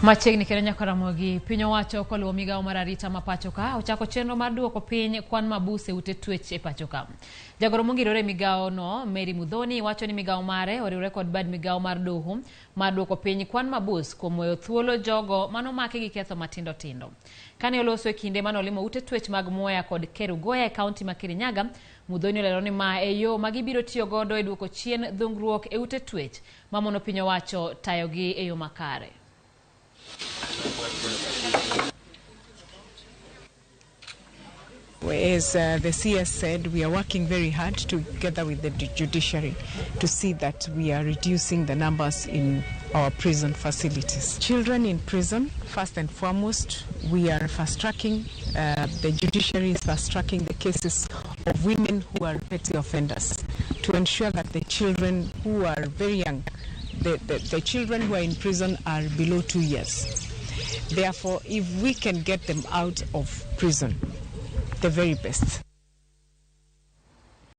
Machiegni kendo nyaka Ramogi, piny owacho koluwo migawo mar arita ma pacho ka ochako chenro mar duoko piny kwan mabus e ute twech e pacho ka. Jagoro mongirore e migawo no, Mary Muthoni, wacho ni migawo mare oriwre kod bad migawo mar doho mar duoko piny kwan mabus kuom weyo thuolo jogo manomaki gi ketho matindo tindo. Kane oloso e kinde mane olimo ute twech mag Mwea kod Kerugoya e kaunti ma Kirinyaga, Muthoni olero ni ma e yo ma gibiro tiyo godo e duoko chien dhungruok e ute twech mamono piny owacho tayogi e yo makare. As the CS said, we are working very hard together with the judiciary to see that we are reducing the numbers in our prison facilities. Children in prison, first and foremost, we are fast-tracking, the judiciary is fast-tracking the cases of women who are petty offenders to ensure that the children who are very young, the children who are in prison are below 2 years. Therefore, if we can get them out of prison, the very best.